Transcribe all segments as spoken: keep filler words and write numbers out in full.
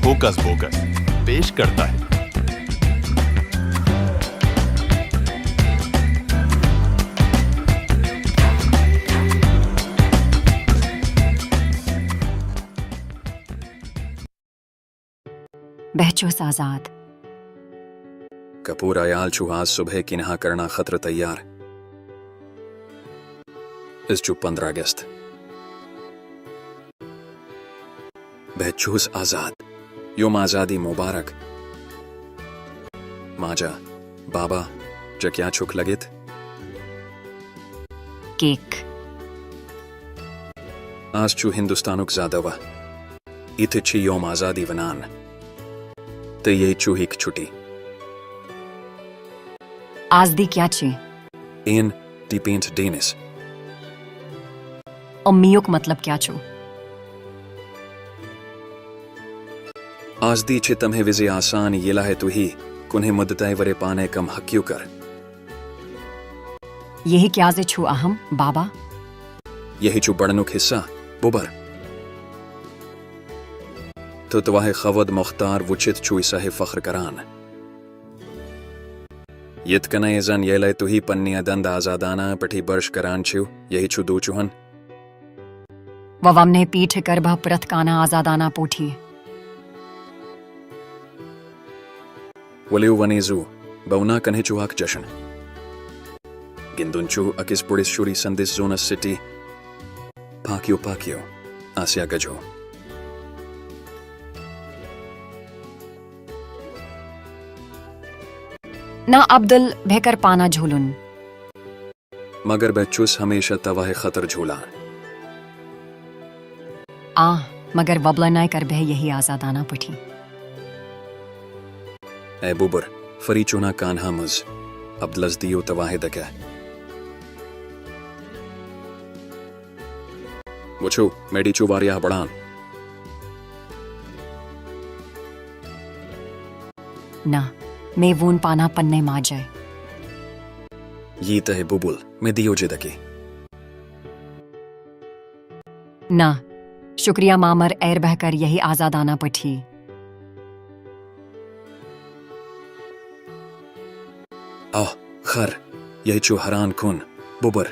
Hocus bogus पेश करता है। بہٕ چھُس آزاد۔ کپور عیال چھُ آز صبحے کینہہ کرنا خٲطرٕ تیار۔ أزۍ چھُ پندرہ اگست۔ بہٕ چھُس آزاد۔ یوم آزادی مبارک۔ ماجا، بابا، ژےٚ کیٛاہ چھُکھ لگِتھ؟ کیک۔ آز چھُ ہندوستانُک زا دۄہ۔ یتھ چھِ یوم آزادی ونان۔ تہٕ یہِ چھُ ہک چھُٹی۔ آزدی کیٛاہ چھِ؟ این ٹی پینٹ ڈینس۔ امیُک مطلب کیٛاہ چھُ؟ آزدی چھِ تمہِ وِزِ آسان ییٚلہِ تُہۍ کُنہِ مُدتہٕ ورٲے پانے کم ہیٚکِو کٔرِتھ۔ یہِ کیٛازِ چھُ اہم، بابا؟ یہِ چھُ بڑنُک حصہ، بُبر۔ تہٕ تۄہہِ خود مختار وٕچھِتھ چھُ سہی فخر کران۔ یِتھ کٔنۍ زن ییٚلہِ تُہۍ پننہِ دند آزادانہ پٲٹھۍ برش کران چھِو، یہِ چھُ دوچوہن۔ ووامنے پیٹھ کر بہ پرتھ کانہ آزادانہ پوٹھی۔ ؤلِو وۄنۍ زُو، بونا کنہِ چھُ اکھ جشن۔ گِنٛدُن چھُ أکِس بٔڑِس شُرۍ سٕنٛدِس زوٗنس سۭتۍ۔ پاکیو پاکیو، آسیا گجو۔ نہ عبدل، بہ کر پانا جھولُن۔ مگر بہٕ چھُس ہمیشہ توہہِ خٲطرٕ جھولان۔ آ، مگر وبلنائے کر بہ یہی آزادانہ پٹھی۔ اے بُبر، فری چونا کانہا مز۔ عبدلس دیو توہہِ دکہ۔ وٕچھِو، میڈی چھُ واریاہ بڑان۔ نہ، مے وون پانا پننے ماجے۔ یی تہٕ بُبُل، مے دیو جے دکہ۔ نہ، شکریہ مامر ایر بہ کر یہی آزادانہ پٹھی۔ آہ، خر، یہِ چھُ حیران کُن، بُبر۔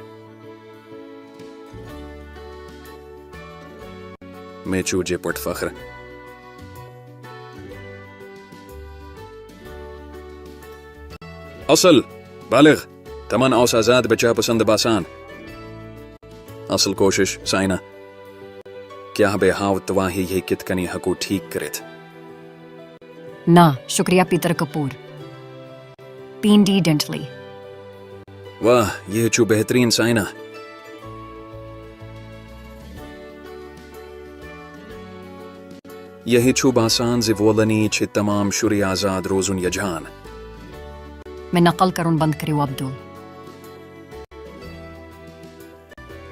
مے چھُ جے پٹ فخر۔ اصل، بالغ، تمن اوس آزاد بچا پسند باسان۔ اصل کوشش، سائنا۔ کیٛاہ بے ہاو توہہِ یہِ کِتھ کٔنۍ ہیٚکو ٹھیک کٔرِتھ؟ نہ، شکریہ Peter Kapoor. Independently. واہ، یہِ چھُ بہترین، سائنا۔ یہِ چھُ باسان زِ وولنی چھِ تمام شُرۍ آزاد روزُن یژھان۔ مے نقل کرُن بند کریو عبدل۔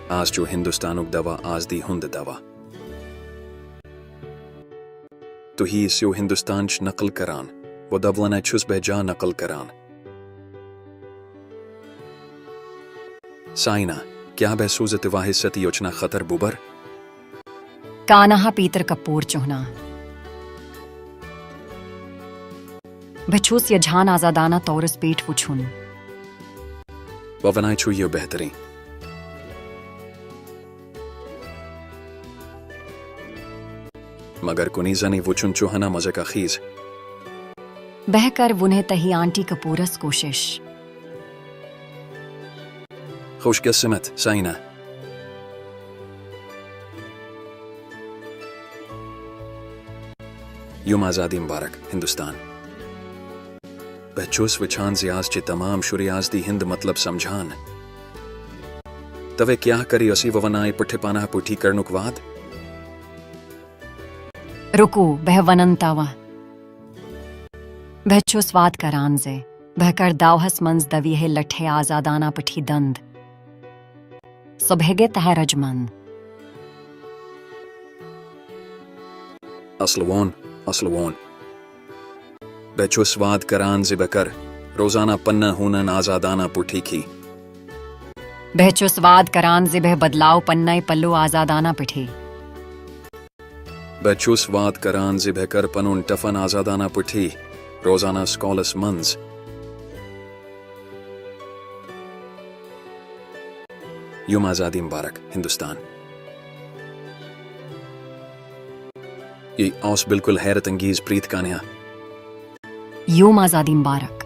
آز چھُ ہندوستانُک دوا آزدی ہُنٛد دوا۔ تُہۍ ٲسِو ہندوستانٕچ نقل کران، و دولنہ چھُس بہ جا نقل کران۔ سائنا، کیٛاہ بہ سوزت واحد ستی یوچنا خطر بُبر؟ کانہا پیتر کپور چوہنا۔ بہ چھُس یژھان آزادانہ طورس پیٹھ وُچھُن۔ و ونائے چھُ یہِ بہترین۔ مگر کُنی زنی وُچھُن چھُ ہنا مزک اخیز۔ بہ کر وُنہِ تہی آنٹی کپورس کوشش۔ خوش قسمت، سائنا۔ یوم آزادی مبارک، ہندوستان۔ بہ چھُس وٕچھان زِ آز چھِ تمام شُرۍ آزدی ہُنٛد مطلب سمجھان۔ توے کیٛاہ کری اسی و ونائے پٹھِ پانہ پٹھی کرنُک وعد؟ رکو، بہ ونن توا۔ بہ چھُس وعد کران زِ بہ کر دوہس منز دویہے لٹھے آزادانہ پٹھی دند۔ صبحے گے تہ رجمند۔ اصل وون، اصل وون۔ بہ چھُس وعد کران زِ بہ کر روزانہ پنہ ہونن آزادانہ پٹھی کھی۔ بہ چھُس وعد کران زِ بہ بدلاو پننے پلو آزادانہ پٹھی۔ بہٕ چھُس وعدٕ کران زِ بہٕ کرٕ پنُن ٹفن آزادانہ پٲٹھۍ روزانہ سکولس منٛز۔ یوم آزادی مبارک، ہندوستان۔ یہ اوس بالکل حیرت انگیز پریت کانہیا۔ یوم آزادی مبارک،